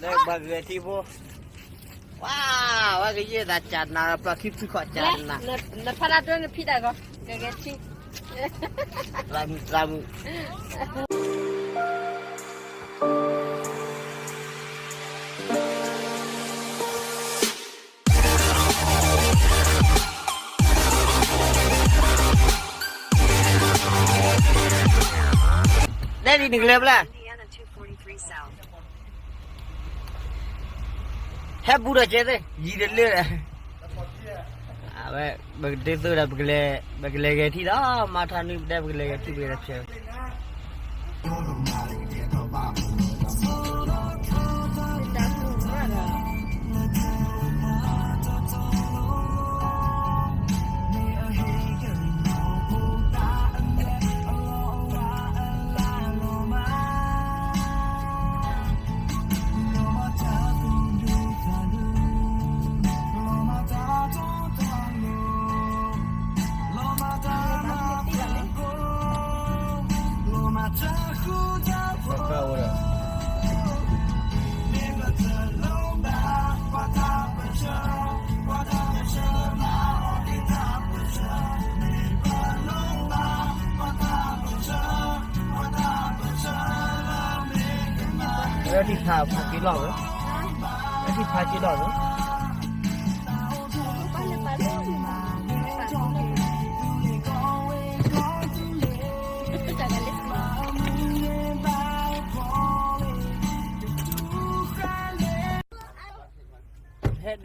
လၢပှၤဂဲၤထံဖိ, ဝါ, ဝဲကယဲၢ်သးကနၤ ပျီခံဖုခီကနၤ, နဖးတၢ်တွဲနဖံးတၢ်ဂီၤ, ဂဲၤဂဲၤထံ, သရၣ်မုၣ်, သရၣ်မုၣ်. ဒ်နကလဲၤဖဲလဲၣ်, ဟဲဘူးဒီးကဲသ့ၣ် ယံၤတလၢဒီး, အဝဲ, ပကတဲသိဒီး ပကလဲၤဂဲၤထံလီၤ, မၤထီၣ်နုၢ်ပတဲ ပကလဲၤဂဲၤထံ ပကလဲၤဖျဲး ထံဖးဖးက့ၤလီၢ်ဝဲ, ထံဖးက့ၤလီၢ်ဝဲ. ဟဲဒ်,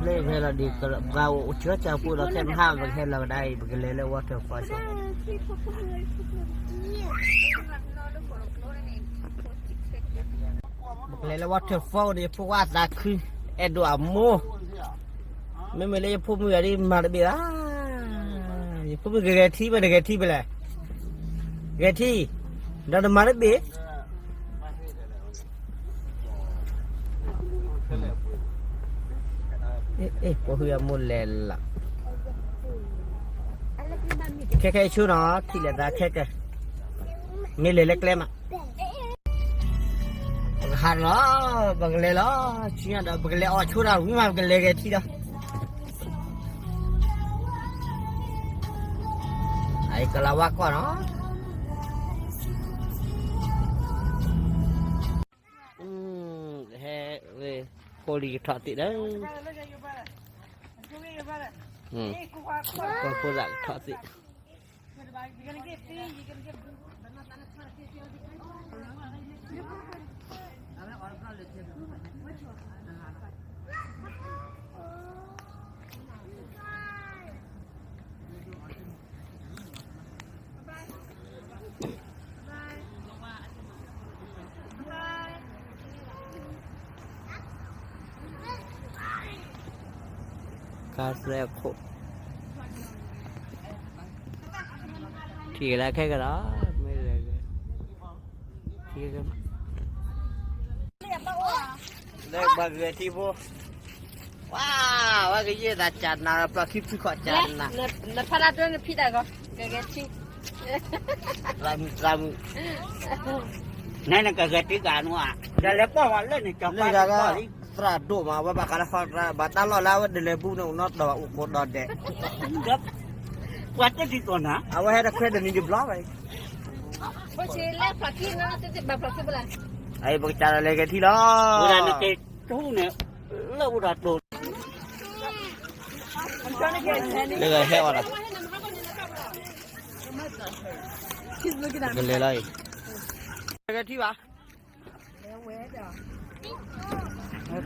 လၢဖဲလီၤဒ် ပှၤအိၣ်ဆၢကၢဖိဒီး ခဲမဟါ ပကဟဲလီၤကဒါအံၤ ပကလဲၤလၢ waterfall ဆိ ပကလဲၤလၢ waterfall န့ၣ် ယဖိခွါအသးခု, အဲၣ်ဒိးအမိၢ်, မ့မ့ၢ်လၢယဖိမုၣ်ဂၤဒ်မၤတဘ့ၣ်ဘၣ်, ယဖိမုၣ်ဂဲၤဂဲၤထံ မ့ၢ်တဂဲၤထံဖဲလဲၣ်, ဂဲၤထံ, ဒီးနမၤတဘ့ၣ် ပှၤဟုအမိၢ်လဲၤလီၤ, ခဲခဲအဆိနီၤ ထံၣ်လဲၤသးခဲကၢ, မ့ၢ်လဲၤလၢကျဲမး, ပကဟးလီၤ, ပကလဲၤလီၤ, ဆူညါဒီး ပကလဲၤအီၣ်ဆိတၢ်ဝံၤမး ပကလဲၤဂဲၤထံဒီး အအံၤကလၤဝါကီၢ်နီၤ, ဟဲ, ဖိလံၤကထီၣ်သ့ၣ်ဒီး, ဖိသၣ်ကထီၣ်သ့ၣ် ကါသဲခိၣ်, ထံၣ်ကလၢခဲကလီၤ, မ့ၢ်လဲၤ, လၢပှၤဂဲၤထံဖိ, ဝါ, ဝဲကယဲၢ်သးကနၤ ပျီခံဖုခီကနၤ, နဖးတၢ်တွဲနဖံးတၢ်ဂီၤ, ဂဲၤဂဲၤထံ သရၣ်မုၣ်, သရၣ်မုၣ်, နနကဂဲၤထံကနူဧါ, ဒီးလဲၤပီၢ်ဝဲလၢန့ၣ် ကပၢ်လၢပီၢ်လံ, သရၣ်ဒိၣ်မး ဝဲဘၣ်ဃးလၢဃီ ဘၣ်တၢ်လီၢ်လၢအဝဲဒၣ်လဲၤဘူးန့ၣ် အိၣ်နီတတီၤဘၣ် အိၣ်ကိးဒီးဒဲး, ပှၤတဒ်သိးနၤ, အဝဲဟဲတခွဲဒီးနံၤတဘျီဘၣ်, ပကစးလီၤလဲၤဂဲၤထံလီၤ, ပကစးလီၤလဲၤဂဲၤထံလီၤ, ဝဲဒၣ်နက့ၤထူန့ၣ်, လၢအိၣ်ဒီးတိၤ လၢဟဲအီၤလီၤ, ကလဲၤလီၤအံၤ, ကထံၣ်ဘၣ်,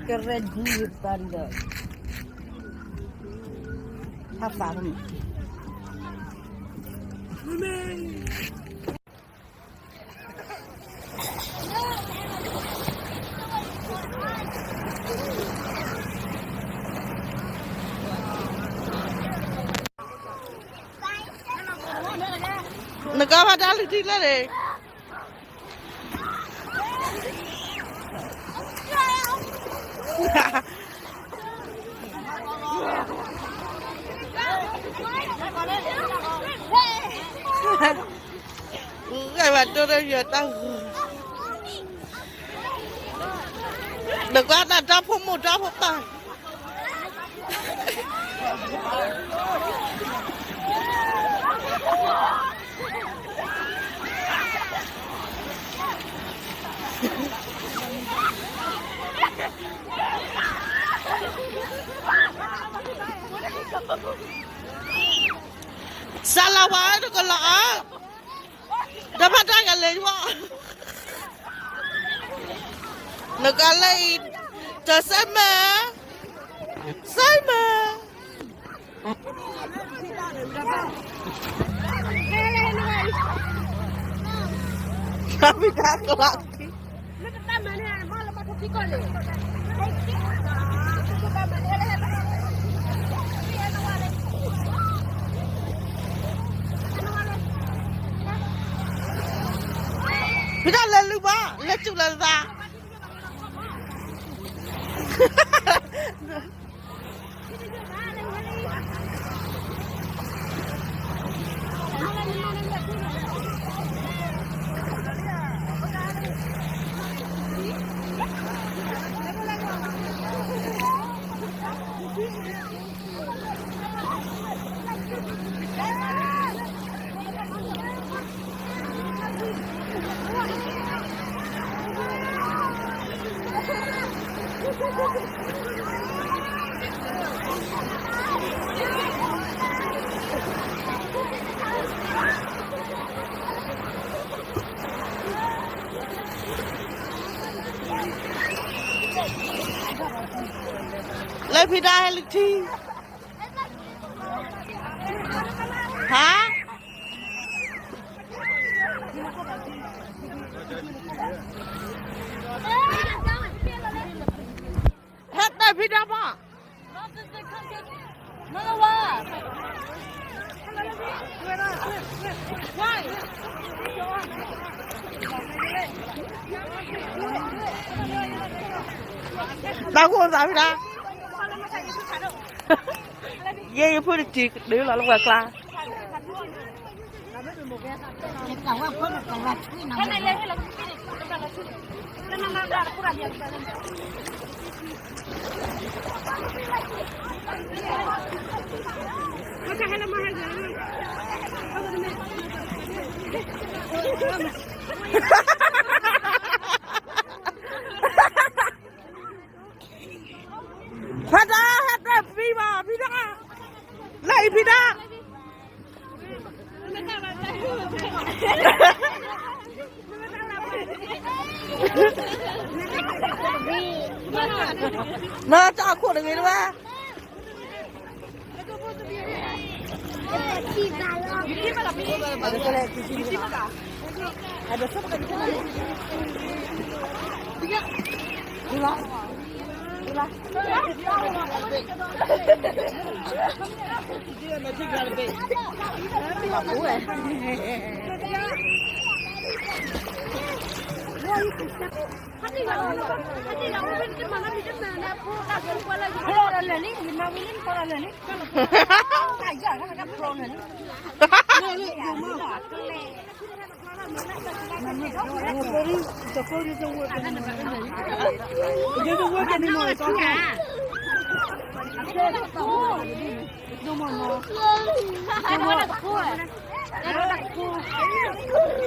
ကရဲဒ်တၢ်ဒီး, ဖးဖးမး နကဖးတၢ်လုၢ်ထံလၢန့ၣ်, ဂဲၤဘၣ်တိၢ်ဒီးယွၤတၢ်ဂီၤ, ကွၢ်တၢ်ဒီဖိမိၢ်ဒီဖိပၢ် စးလၤဝါတကလီၤအါ, ဒီးဖးတၢ်ကလဲၤယွၤ, နကလဲၤအံၤ, တစဲမဲ, စဲမဲ, ဖးတၢ်ကလီၤ ဖံတၢ်လဲၤလုၢ်ဘၣ်, လဲၤစူၢ်လၢသး, လၢဖံတၢ်ဟဲလၢထံ, ဟါ, ဟဲတဲဖံတၢ်ဘၣ်, တၢ်ကိၢ်သးဖံတၢ်, ယဲယဖိတစံးဒုလီၤလၢပှၤကျါ ဖါတၢ်ဟဲတဲဖံဘၣ်, ဖံတၢ်, လၢအံၤဖံတၢ်, မ့ၢ်တၢ်အခိၣ်တဂ့ၤတဝဲ It doesn't work anymore. It's all gone. No more. No more.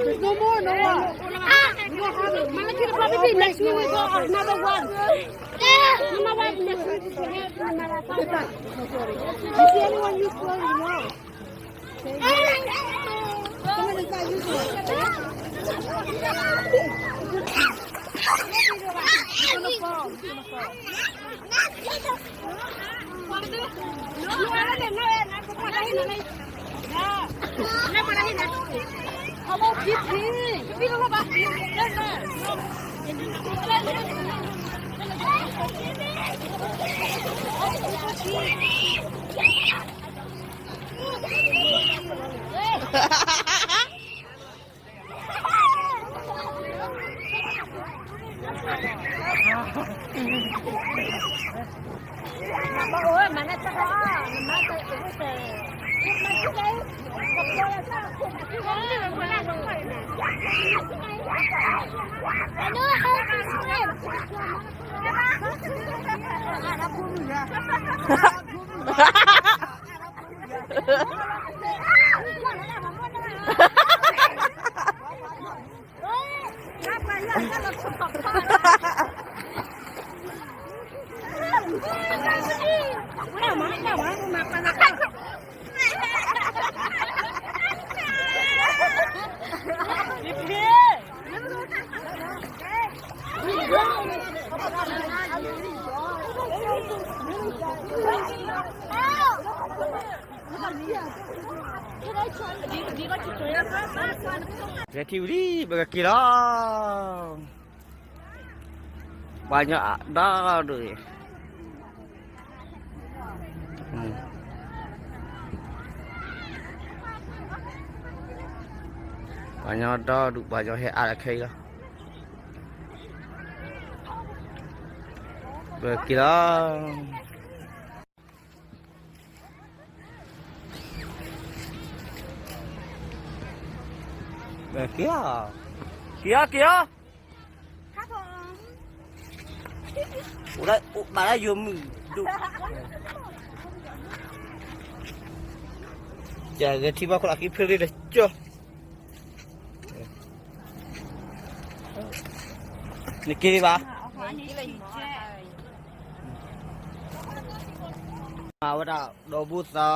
There's no more, Noah. We don't have it. Next week we go another one. Another one. Next week we go another one. You see anyone use clothes? No. ကထံၣ်ဝံၤလံ ပကက့ၤလီၤ. ပှၤညီဒီဒူၣ်အံၤ, ပှၤညီဒီဒူၣ် ပှၤညီဟဲအါလၢခဲအံၤလီၤ. ပက့ၤလီၤ. က့ၤအီၤ, က့ၤအီၤ, က့ၤအီၤ. အိၣ်ဒၣ်ယိၤမုၣ်ဒိၣ်, ယကထံၣ်ဘၣ်ခိၣ်လၢခံဖျၢၣ်လံဒီးကၠီ, နက့ၤဘၣ်. အဝဲဒၣ်ဒီဘူၣ်သီ,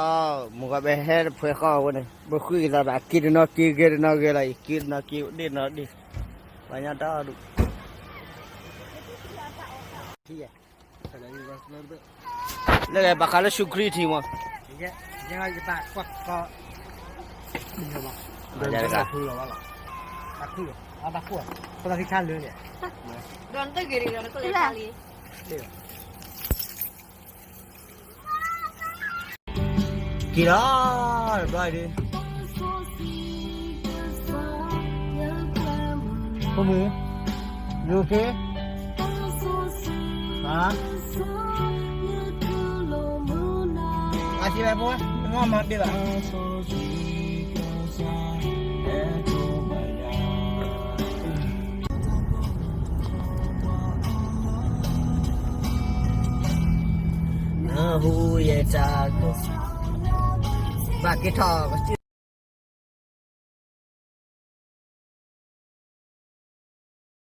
မုၢ်ဂီၤဘဲဟဲတဖှဲးဃီဝဲန့ၣ် ပဃုက့ၤသးဒီး အက့ၤတနီၤက့ၤ ဂဲၤတနီၤဂဲၤလီၤ, ယက့ၤတနီၤက့ၤ ဒ့ၣ်တနီၤဒ့ၣ်, ပှၤညီဒီဒူၣ်. လၢဘၣ်ဃးလၢဆူခရံာ်ထံးမး, က့ၤလီၤ, တဘျီဒုး, ဖိမုၣ်, you okay? ဟါ, အစံးဘၣ်ဖိ, မ့ၢ်မၤတ့ၢ်ဘၣ်. နဟူယတၢ်ကိး, ဘၣ်က့ၤထီၣ်